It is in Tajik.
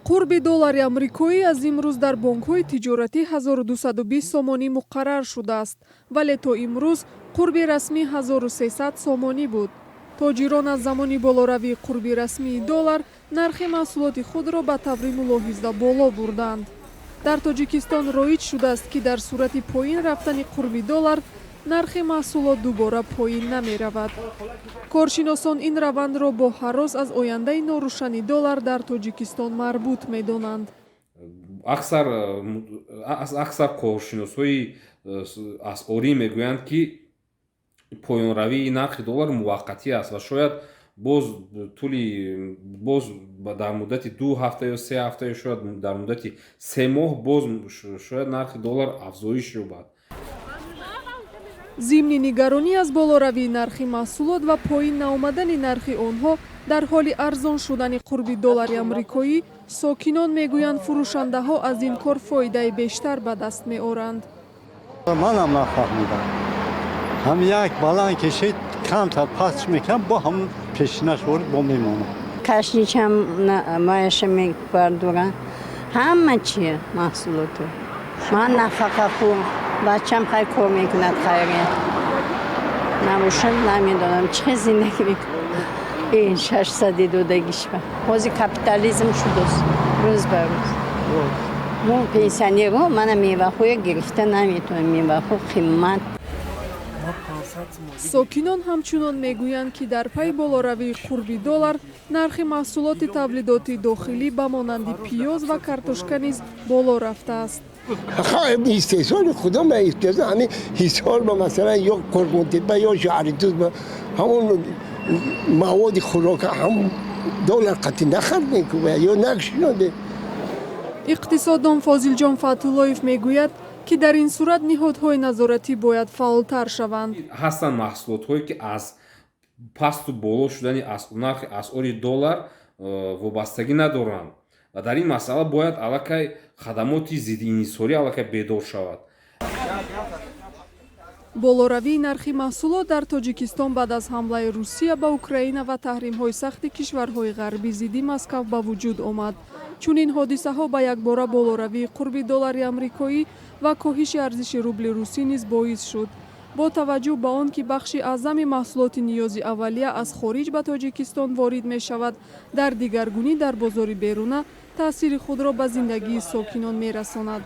Қурби доллари амрикоӣ аз имрӯз дар бонкҳои тиҷоратӣ 1220 сомонӣ муқаррар шудааст, вале то имрӯз қурби расмӣ 1300 сомонӣ буд. Тоҷирон аз замони болоравии қурби расмии доллар нархи маҳсулоти худро ба таври мулоҳиза боло бурданд. Дар Тоҷикистон роиҷ шудааст, ки дар сурати поин рафтани қурби доллар нархи маҳсулот дубора поин намеравад. Коршиносон ин равандро бо ҳарос аз ояндаи норӯшани доллар дар Тоҷикистон марбут медонанд. Аксар коршиносҳои асъорӣ мегӯянд, ки поёнравии нархи доллар муваққатӣ аст ва шояд боз тӯли боз дар муддати 2 ҳафта ё 3 ҳафта ё шояд дар муддати 3 моҳ боз шояд нархи доллар афзоиш ёбад. Зимни нигаронӣ аз болоравии нархи маҳсулот ва поин наомадани нархи онҳо дар ҳоли арзон шудани қурби доллари амрикоӣ, сокинон мегӯянд, фурӯшандаҳо аз ин кор фоидаи бештар ба даст меоранд. Манам нафаҳмидам. Ҳам як баланд кешид, камтар паст мекунам, бо ҳамн пешинаш ворид бо мемонам. Кашничам маяша мебардорам, ҳама чи маҳсулоту. Ман нафақахӯр, бачам хай кор мекунад, хайре набошад, намедонам, чӣ хел зиндагӣ мекунам. Ин 600-и додагишва ҳозир капитализм шудааст рӯз ба рӯз. Мо пенсионерҳо мана меваҳоя гирифта наметавонем, меваҳо қимат. Сокинон ҳамчунон мегӯянд, ки дар пайи болоравии қурби доллар нархи маҳсулоти тавлидоти дохилӣ ба монанди пиёз ва картошка низ боло рафтааст. Истеҳсоли худам, истеҳсол ҳамин Ҳисор ба, масалан, ё Қурғонтеппа ё Шаҳритӯз ба ҳамон маводи хӯрока ҳам доллар қатӣ нахаридем ё накшинодем. Иқтисоддон Фозилҷон Фатуллоев мегӯяд, ки дар ин сурат ниҳодҳои назоратӣ бояд фаъолтар шаванд. Ҳастанд маҳсулотҳое, ки аз пасту боло шудани нархи асъори доллар вобастагӣ надоранд ва дар ин масъала бояд аллакай хадамоти зидди инҳисорӣ аллакай бедор шавад. Болоравии нархи маҳсулот дар Тоҷикистон баъд аз ҳамлаи Русия ба Украина ва таҳримҳои сахти кишварҳои ғарбӣ зидди Москав ба вуҷуд омад. Чунин ҳодисаҳо ба якбора болоравии қурби доллари амрикоӣ ва коҳиши арзиши рубли русӣ низ боис шуд. Бо таваҷҷӯҳ ба он ки бахши аъзами маҳсулоти ниёзи аввалия аз хориҷ ба Тоҷикистон ворид мешавад, дар дигаргунӣ дар бозори беруна таъсири худро ба зиндагии сокинон мерасонад.